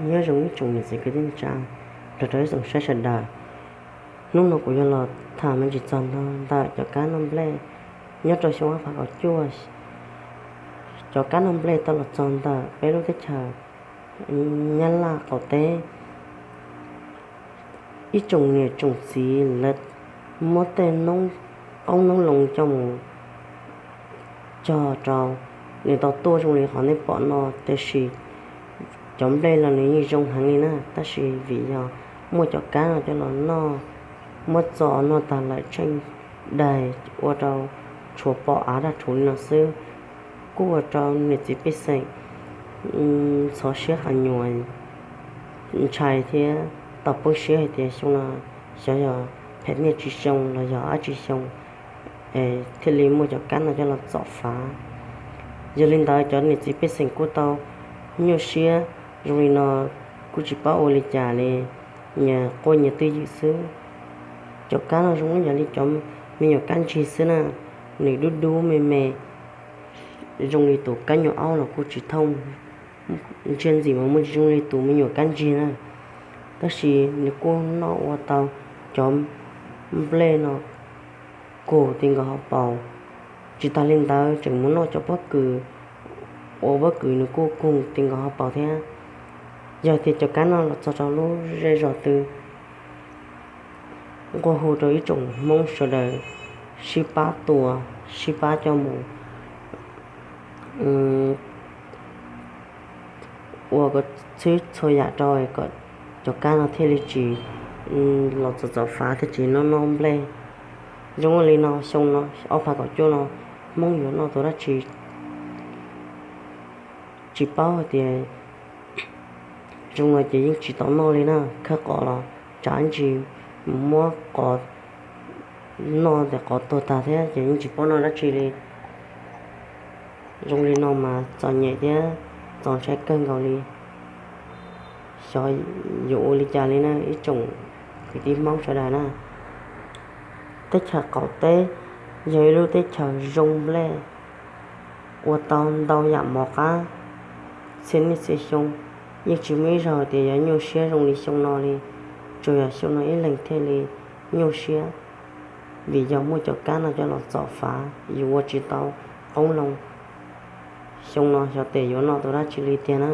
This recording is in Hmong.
Nyob zoo ib tsoom niam txiv kwv tij neej tsa, los rau ib tsoom saib sawv daws. Hnub no kuv yuav los tham me ntsis txog ntawm cov kab noj nplej nyob rau xyoo ob phav kaum cuaj. Cov kab noj nplej tau los txog ntawm peb lub teb chaws Nyab Laj qaum teb. Ib tsoom niam tsoom txiv lawv muab tej qoob noob loo coj mus cog rau nws tau tuaj zoo li qhov nej pom no, tiam sis cov nplej los nws yeej zoo heev li na, tab sis vim yog muaj cov kab no coj los noj, muab txo noj tag lawm tsheej daig ua rau tshuav pom av daj rhuv li no xwb, kuj ua rau niam txiv pej xeem ntxhov siab qhov nyuam ntshai thiab tau poob siab hais tias xyoo no xyov yog phem niaj tsis xyoo los yog dab tsi xyoo es thiaj li muaj cov kab no coj los txom fav. Yog li ntawd cov niam txiv pej xeem kuj tau nyuaj siab zoo li no, kuj tsis paub ua li cas li, nyias quaj nyias twj ywm xwb. Cov kab no zoo ib yam li cov me nyuam kab ntsig xwb na, nws dub dub me me, zoo li tus kab nyuam aub los kuj tsis thooj, ntsia ntxim mas muaj zoo li tus me nyuam kab ntsig na. Tab sis nws kuj noj ua tau cov nplej no kug ti nkaus hauv paus. Tsis tas li ntawd tseem mus noj cov pob kws, ua pob kws nws kuj kug ti nkaus hauv paus thiab. Yog tias cov kab no los txog rau lub zej zos twg, nquag hu rau ib tsoom Hmoob sawv daws sib pab tua, sib pab coj mus ua kom txhwb txhua yam rau kom cov kab no thiaj li tsis los txom txom fav thiab tsis noj noj nplej. Zoo li no xyoo no ob phav kaum cuaj no Hmoob yuav noj tus dab tsi tsis paub hais tias zoo no ces yeej tsis tau noj li na. Khawb qos los tsam ntsis muab qos noj ntawm qos tuag tag thiab ces yeej tsis paub noj dab tsi li. Zoo li no mas txom nyem thiab txaus ntshai kawg nkaus li. Xyov yuav ua li cas li na ib tsoom kwv tij Hmoob sawv daws na. Teb chaws qaum teb yog ib lub teb chaws zoo nplej, ua tau ntau yam mov qab txhia niaj txhia xyoo, yeej tsis muaj ib zaug tias yuav nyuaj siab zoo li xyoo no li. Tsuas yog xyoo no ib leeg thiaj li nyuaj siab, vim yog muaj cov kab no coj los txom fav, yus ua tsis tau qoob loo. Xyoo no xyov tes yuav noj tus dab tsi li tiag na.